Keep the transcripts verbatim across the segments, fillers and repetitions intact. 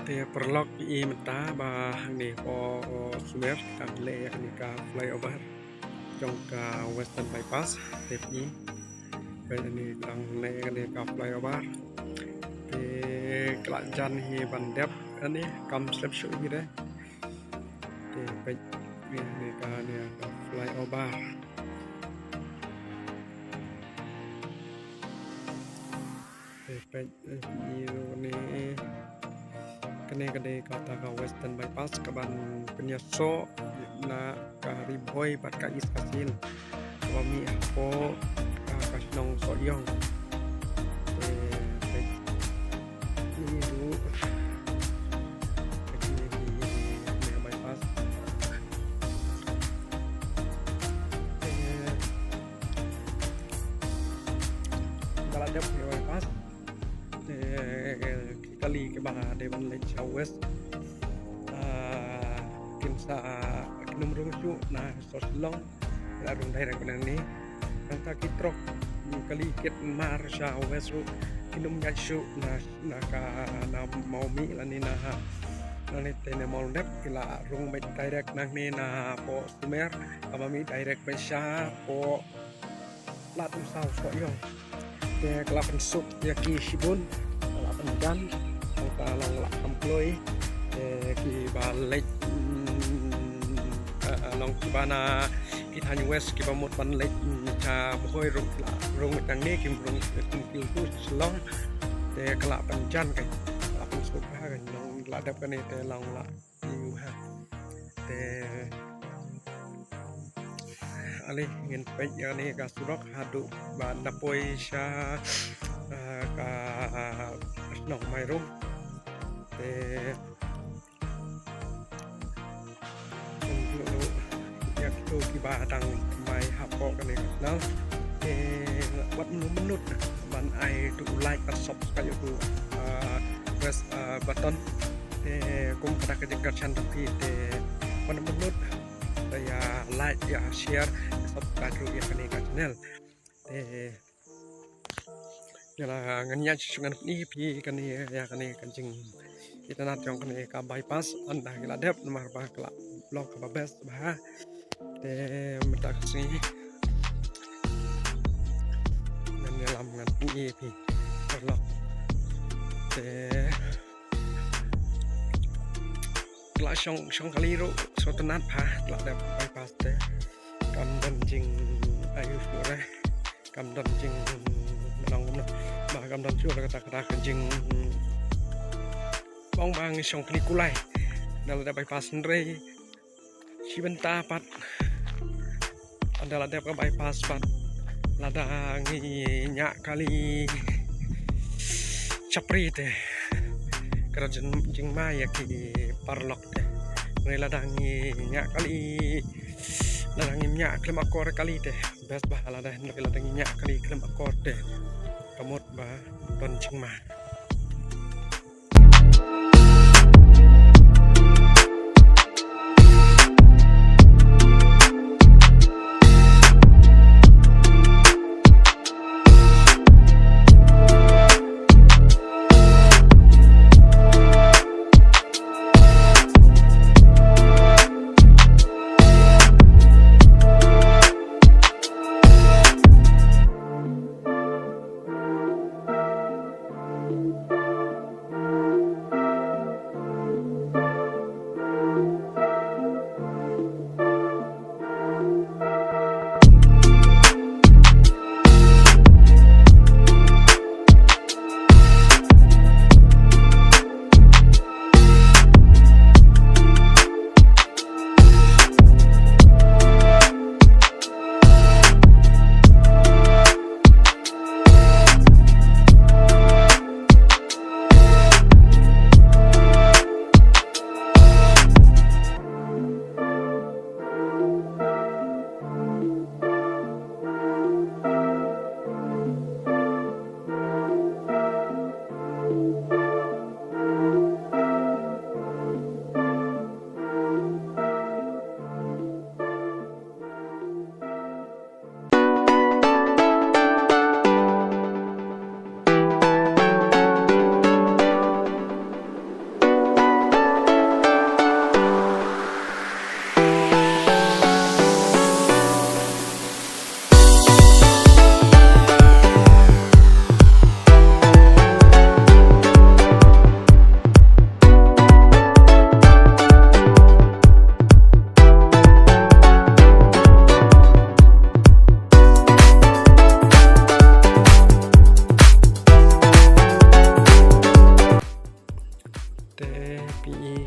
Te paralok, i mynta ba hangne hapoh Sumer ki dang leh ïa kane ka flyover jong ka Western Bypass. Te i peit, hangne ki dang leh ïa kane ka flyover. Te ka la jan hi ban dep, hangne kam slem shuh hi de. Te peit, hangne ka, hangne ka flyover. Te peit, eh, ïa kane, kane ka dei kata ka Western Bypass kaban pynïasoh na ka Ri Bhoi bad ka East Khasi Hills, kaba mih hapoh ka, ka shnong Sohiong. Te peit, ïa kane, ïa kane bypass. Te ba la dep ïa bypass, te ki kali kiba dei ban leit sha West, ah, kin sa, kin ym rung shuh na sor Shillong, la rung direct nangne. Nangta ki trok, mm, kali kit mar sha West ruh kin ym ïaid shuh na, na ka, na Mawmih lane na, lane te na Mawlynnep, ki la rung beit direct nangne na hapoh Sumer, kaba mih direct beit sha hapoh Lad Umsaw Sohiong. Te ka la pynsuk ïa ki shibun, ka la pynjan, nangta long la kham kloi. Te kiba leit, mm, eh, long kiba na ki thaiñ West kiba mut ban leit, mm, sha Bhoi ruh ki la rung beit nangne, kim rung, kim kiew shuh sha Shillong. Te ka la pynjan kein, ka la pynsuk bha kein, long la dep kane te long la ïoh ha. Te ale ngin peit ïa kane ka surok haduh ba na poi sha, eh, ka shnong Mairum. Te ngin ïoh ïa kito kiba dang mai hapoh kane ka channel. Te wat mynno mynno ban ai tu like bad subscribe tu, eh, press, eh, button. Te kum kata ka jingkyrshan jong phi te wat mynno mynno te ïa like, ïa share, subscribe ruh ïa kane ka channel. Te ïa la ngan ïa shu ngan pyni phi kane ïa kane ka jingitynnad jong kane ka bypass ynda ki la dep namar ba ka la long kaba best bha. Te mynta ka sngi ngan ïalam ngan pyni phi paralok. Te la shong, shong kali ruh sngewtynnat bha, la dep bypass te kam don jingaïu shuh re, kam don jing, ba long kumno, ba kam don shuh re kata, kata ka jing, ong ba ngi shong kali kulai. Ynda la dep bypass hynrei shi bynta pat ynda la dep ka bypass pat lada ngi ñiah kali shaphrang te ka don jing, jingma ïa ki paralok te. Hynrei lada ngi ñiah kali, lada ngi ñiah khlem akor kali te best bha, lada, hynrei lada ngi ñiah kali khlem akor te ka mut ba don jingma.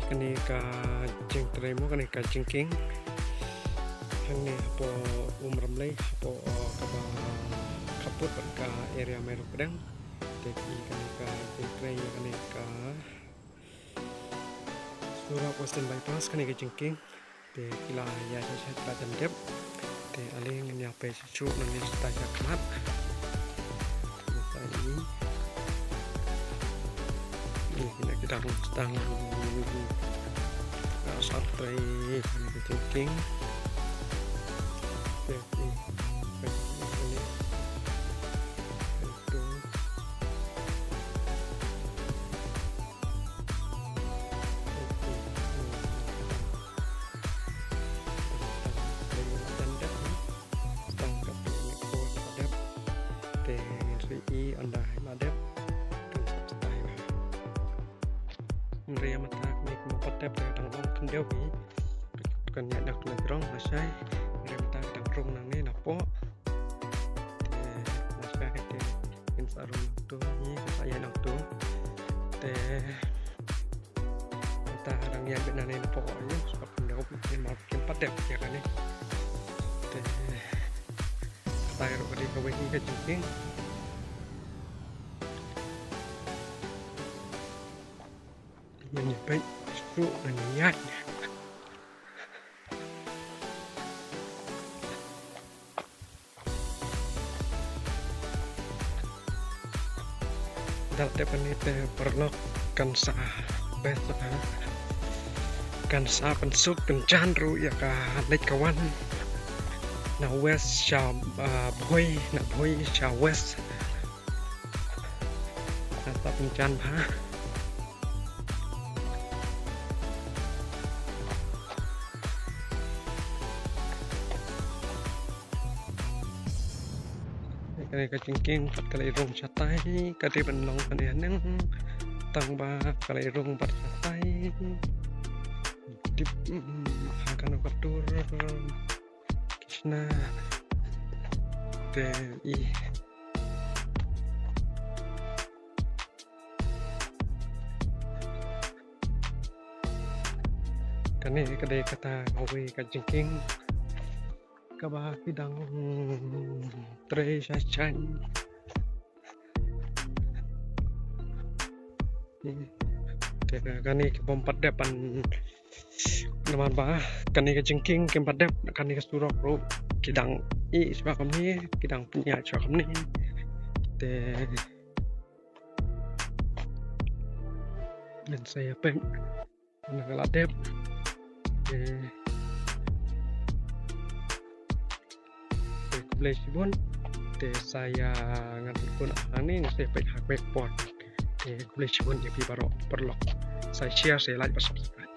Kane ka jingtrei mo, kane ka jingkieng. Hangne hapoh Umramlei, hapoh, eh, kaba khappud bad ka area Mawryngkneng. Te kane ka jingtrei, kane ka surok Western Bypass, kane ka jingkieng. Te ki la ïa sha sha ki la jan dep. Te ale ngin ïa peit shuh nangne shatai shakhmat. Shatai. Ni kine ki dang, dang, ah, sha trei kane ka jingkieng. Te, hmm, peit kine. Peit tu. Te ngin sa ïohi ynda la dep. Kan sa style. Hynrei mynta kane ka mut pat dep te dang long khyndew hi. Kan ïa dep na jrong lashai. Hynrei mynta ka dang rung nangne napoh. Te lashai te ngin sa rung nangtu, ngin sa ïa nangtu. Te mynta dang ïa bit nangne napoh ïa, sebab khyndew bit, ngin map kim pat dep ïa kane. Te kata ruh ka dei kawei ka jingkieng. Ngin ïa peit shuh, ngin ïa ïaid. Dal te pynlong te paralok kan sa best, ha. Kan sa pynsuk pynjan ruh ïa ka leit ka wan na west sha, ah, Bhoi, na Bhoi sha west. Kan sa pynjan bha. Kane ka jingkieng pat ka la rung shatai, ka dei ban long kane haneng, tang ba ka la rung pat shatai. Dip, mm, ha kano ka dur ki shna. Te i Kane ka dei kata kawei ka jingkieng kaba ki dang trei shai shai. Te kane ki bym pat dep ban, namar ba kane ka jingkieng kim pat dep, kane ka surok ruh ki dang ïeh shuwa kumne, ki dang pynïaid shuwa kumne. Te Ngin sa ïa peit na ka la dep. Te, te khublei shibun. Te sa ïa ngan peit kun hangne, ngin sa ïa peit ha kawei ka por. Te khublei shibun ïa phi baroh paralok. Sa share, sa like bad subscribe.